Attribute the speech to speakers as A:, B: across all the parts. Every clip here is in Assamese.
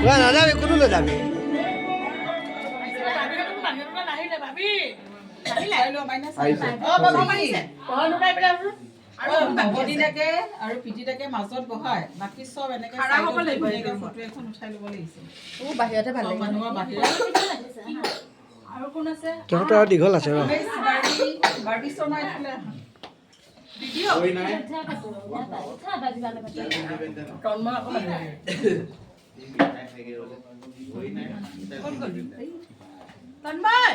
A: নাই, নাযাবি, কোনো নাযাবি।
B: আহিছে।
C: নৱনীতাকে আৰু প্ৰীতিতাকে মাজত বহাই বাকী চব এনেকে
D: খাৰা হ'ব লাগিব।
C: ধুনীয়াকে ফটো এখন উঠাই ল'ব লাগিছিল।
D: বাহিৰতে ভাল
C: চব
D: লাগিব।
C: মানুহৰ বাহিৰত।
D: আৰু কোন আছে?
A: তহঁতৰ আৰু দীঘল আছে ৰ।
C: ৰমেশ, বাৰ্বি, বাৰ্বি শৰ্মা, এইফালে আহা।
B: হৈ নাই।
E: তন্ময় আকৌ মাতিব।
D: তন্ময়,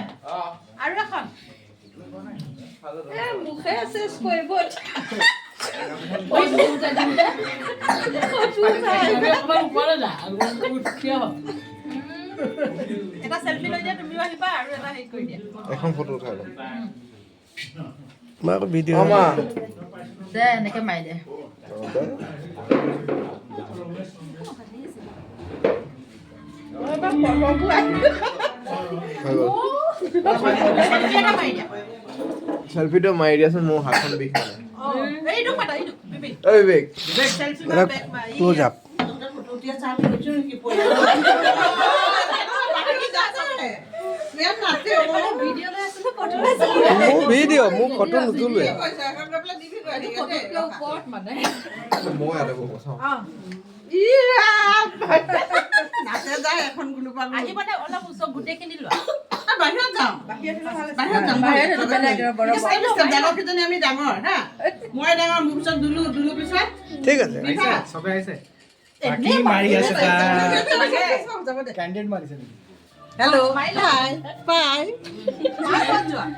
D: আৰু এখন মুখে চেচ কৰিব।
E: অকণমান ওপৰলৈ যা, থিয় হ।
D: এটা চেলফি লৈ দিয়া, তুমিও আহিবা আৰু এটা হেৰি কৰি দিয়া।
B: এখন ফটো উঠাই লম।
A: মই আকৌ ভিডিঅ'
B: অ মা।
D: দে, এনেকে মাৰি দে।
B: অ, দে। হৈ গ'ল।
D: চেলফি এটা মাৰি দিয়া।
B: চেলফিটো মাৰি দিয়াচোন, মোৰ হাতখন বিষ মানে।
D: এইটো পাতা, এইটো বিবেক।
B: ঐ বিবেক।
D: চেলফি।
A: এটা ক্ল'জ আপ।
C: ইয়াত নাচে অ।
D: ভিডিঅ' লৈ আছিলো, ফটো।
A: মোৰ ভিডিঅ', মোৰ ফটো নুতুলোৱে।
C: পইচা এখন লৈ পেলাই দিবি গৈ এনেকে দেই।
D: ওপৰত মানে।
B: মই ইয়াতে বহো, চাওঁ।
C: ই ৰাম! নাচে যায় এখন কোনোবা।
D: আহিব দে, অলপ ওচৰ গোটেইখিনি লোৱা।
C: বাহিৰত যাওঁ, বাহিৰত যাম। ডাঙৰ কেইজনী আমি ডাঙৰ হা, মই ডাঙৰ, মোৰ পিছত দুলু, দুলু পিছত
A: ঠিক আছে।
F: চবে আহিছে, বাকী মাৰি আছে।
C: যাব দে।
F: কেণ্ডিডেট মাৰিছে নেকি?
C: Hello', bye bye.
D: যোৱা।